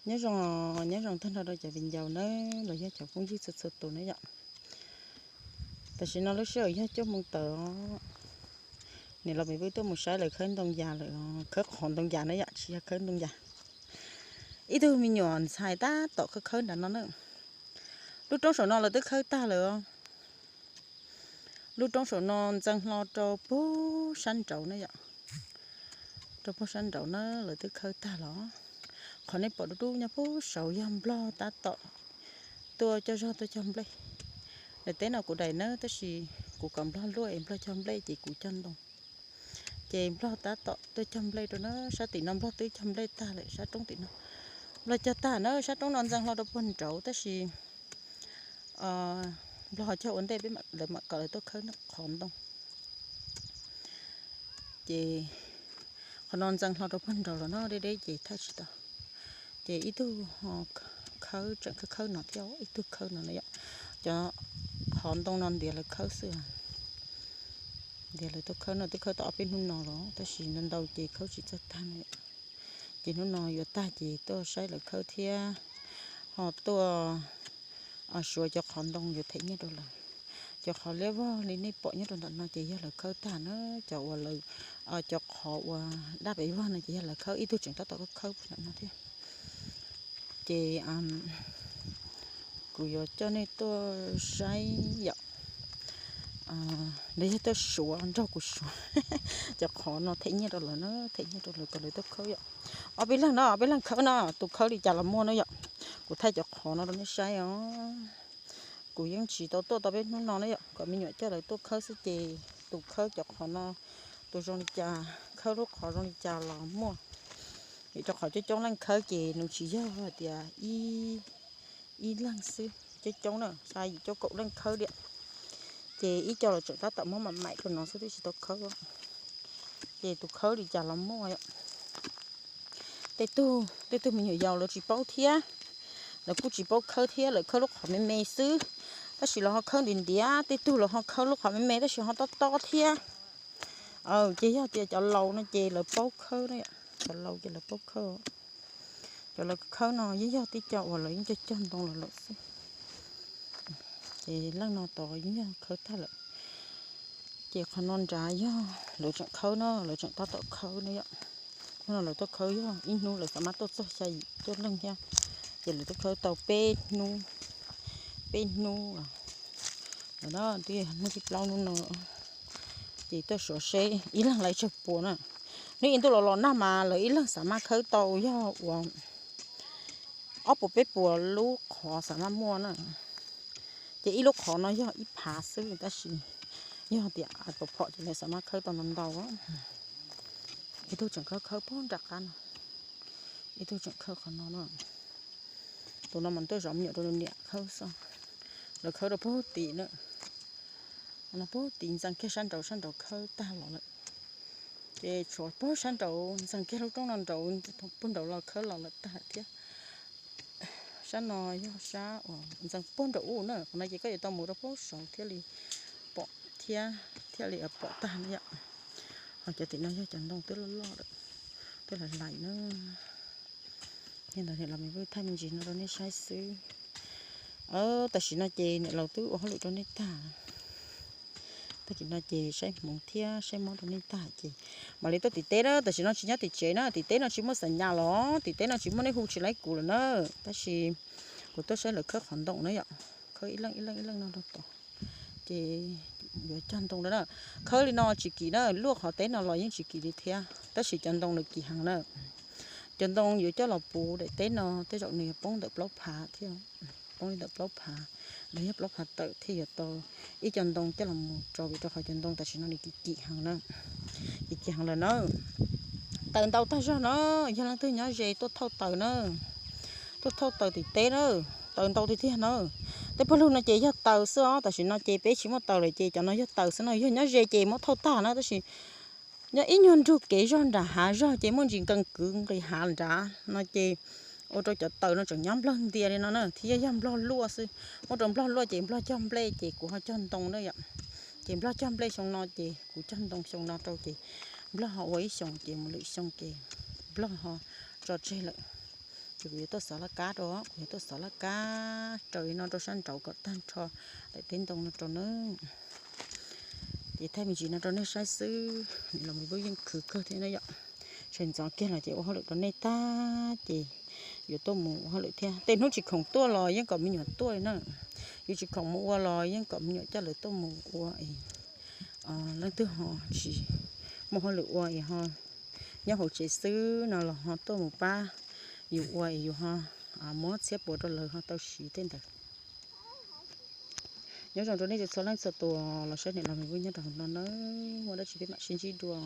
Nyob zoo, nyob zoo tag nrho rau cov viv ncaus na, los yog cov phooj ywg txhua txhua tus na yom. Tam sim no lub sij hawm yog cuaj moo tawm, niam laus Mim Vwj tuaj mus saib lawv khawb ntoo yas lawm, khawb qhov ntoo yas na yom, tsis yog khawb ntoo yas. Ib tug me nyuam ntxhais tab tom khawb khawb nram no na. Lub roob saum no lawv twb khawb tag lawm. Lub roob saum no ntxeev hlo rau puag sab nraud na yom. Rau puag sab nraud na lawv twb khawb tag los. Qhov nej pom dub dub nyob puag saud yog nplog tab tom tuaj cog zog tuaj cog nplej. Daim teb no kuv daim na, tab sis kuv kom nplog luaj es nplog cog nplej ces kuv cog ntoo. Ces nplog tab tom tuaj cog nplej rau na, sab tim no nplog twb cog nplej tag lawm, sab roob tim no nplog cog tag na, sab roob no ntxeev hlo rau puag nraud tab sis nplog cog ua ntej peb mam, lawv mam kom lawv tuaj khawb qhov ntoo. Ces qhov no ntxeev hlo rau puag nraud los no deb deb ces thaij tsis tau. Ces ib tug khawb, tseem khawb khawb no thiab, ib tug khawb no na yom. Cov qhov ntoo no ntiav lawv khawb xwb. Ntiav lawv tuaj khawb no twb khawb tau ob peb hnub no los tab sis ntau ntau ces khawb tsis txawj tag no. Ces hnub no yuav tag ces tuaj saib lawv khawb thiab ho tuaj suav cov qhov ntoo yuav them nyiaj rau lawv. Cov qhov liab vog li nej pom nyob rau ntawm no ces yog lawv khawb tag na, cov uas lawv, cov qhov uas dab pes vog no ces yog lawv khawb, ib tug tseem tab tom khawb puag nram no thiab. Ces kuv yuav coj nej tuaj saib yom, los yog tuaj suav nrog kuv suav cov qhov no them nyiaj rau lawv na, them nyiaj rau lawv kom lawv tuaj khawb yom. Ob peb leeg no, ob peb leeg khawb no, tus khawb li cas los muaj na yom. Kuv thaij cov qhov no rau nej saib os. Kuv yeej tsis tau tuaj tau peb hnub no na yom, kom me nyuam coj lawv tuaj khawb xwb ces tus khawb cov qhov no, tus zoo li cas, khawb lub qhov zoo li cas los muaj. Vim rau qhov coob coob leej khawb ces nws tsis yog hais tias ib leeg xwb, coob coob na, xya yim cuaj kaum leej khawb diam. Ces ib co los tseem tab tom muab mam maim rau no xwb twb tsis tau khawb. Ces tus khawb li cas los muaj. Tej tug, tej tug me nyuam yaus lawv tsis paub thiab, lawv kuj tsis paub khawb thiab, lawv khawb lub qhov me me xwb, tab sis lawv ho khawb ntiav ntiav, tej tug lawv ho khawb lub qhov me me tab sis ho tob tob thiab. Ces yog tias cov laus no ces lawv paub khawb na, cov laus ces lawv paub khawb. Cov lawv khawb no yeej yog tej co uas lawv yeej cog cog ntoo los lawm xwb. Ces leej no tod yeej yog khawb tag lawm. Ces qhov no nrad yog lawv tseem khawb na, lawv tseem tab tom khawb na yom. Hnub no lawv tuaj khawb yog ib hnub lawv xav mas tuaj txog xya yim cuaj leeg thiab. Ces lawv tuaj khawb tau peb hnub, peb hnub lawm na, twb hnub thib plaub hnub no. Ces tuaj suav seb ib leeg lawv tsawg puas na. Hnub ib ntuj los los nag mas lawv ib leeg xav mas khawb tau yog uas ob puas peb puas lub qhov xav mas muaj na. Ces ib lub qhov no yog ib phav xwb tab sis yog tias pom phom ces lawv xav mas khawb tau ntau ntau. Ib tug tseem khawb khawb puag nram qab no, ib tug tseem khawb qhov no na. Tus no mas tuaj zov me nyuam rau niam khawb xwb. Lawv khawb rau puag tim na, no puag tim ntxeev kiag sab nraud, sab nraud khawb tag los lawm. Ces tshuav puag sab nraud ntxeev kiag lub roob no nraud, puag nraud los khawb los lawm tag lawm thiab. Sab no yog sab uas ntxeev puag nraud ub na, qhov no ces koj yuav tau mus rau puag saud thiaj li pom thiab, thiaj li pom tag na yom. Ho cov tim no yog cov ntoo twb loj loj lawm, twb lais lais na. Niam laus Mim Vwj thaij me ntsis no rau nej saib xwb. Tam sim no ces niam laus twb ua hauj lwm rau nej tag. Tag kis no ces saib hmoov thiab saib mob rau nej tag ces mam li tuaj tim teb na. Tam sim no tsis nyob tim tsev na, tim teb no tsis muaj xam nyas los, tim teb no tsis muaj nej hu tsis laib kuv lawm na. Tab sis kuv tuaj saib lawv khawb qhov ntoo na yom, khawb ib leej ib leej ib leej no rau tod. Ces yuav cog ntoo lawm na. Khawb li no tsis kim na, luaj qhov teb no los yeej tsis kim li thiab, tab sis cov ntoo lawv kim heev na. Cov ntoo yuav coj los puv daim teb no tej zaum nws yuav poob ntawm plaub phav thiab, poob li ntawm plaub phav, los yog plaub phav tawm thiaj yuav tau ib co ntoo coj los mus rau, vim rau qhov cov ntoo tam sim no nws kim kim heev na. Kim kim heev lawm na. Taws ntau tag zog na, yog leej twg nyob ze tuaj thauj taws na, tuaj thauj taws tim teb na, taws ntau tiag tiag na. Tej pawg lug no ces yog taws xwb os, tam sim no ces peb tsis muaj taws lawm ces cov no yog taws xwb no, yog nyob ze ces muab thauj tag na, tab sis nyob ib nyuag nrug kev zog nram hav zog ces muaj ntsis nkees kwv nqis hav nrad no ces ua rau cov taws no tseem nyob nplog ntia li no na, thiab yog nplog luaj xwb, muab rau nplog luaj ces nplog cog nplej ces kuv ho cog ntoo na yom. Ces nplog cog nplej xyoo no ces kuv cog ntoo xyoo no rau ces nplog ho ua ib xyoos ces mus lwm xyoo ces nplog ho tso tseg lawm. Ces kuv yuav tuaj xov laj kab rau, kuv yuav tuaj xov laj kab raws li no rau sab nraud kom tag nrho daim teb ntoo no rau nawb. Ces thaij me ntsis no rau nej saib xwb, niam laus me vwb yeej khwv kawg thiab na yom. Sawv ntxov kiag los ces ua hauj lwm rau nej tag ces yuav tuaj mus ua hauj lwm thiab. Tej hnub tsis khoom tuaj los yeej kom me nyuam tuaj li na. Yus tsis khoom mus ua los yeej kom me nyuam coj lawv tuaj mus ua es leej twg ho tsis muaj hauj lwm ua es ho nyob hauv tsev xwb no los ho tuaj mus pab yus ua es yus ho muab txhiab puav rau lawv ho tau siv tej ntawd. Nyob zoo rau nej txhua leej txhua tus los saib niam laus me vwb nyob rau hauv no nawb, muaj dab tsi peb mam sib ntsib dua.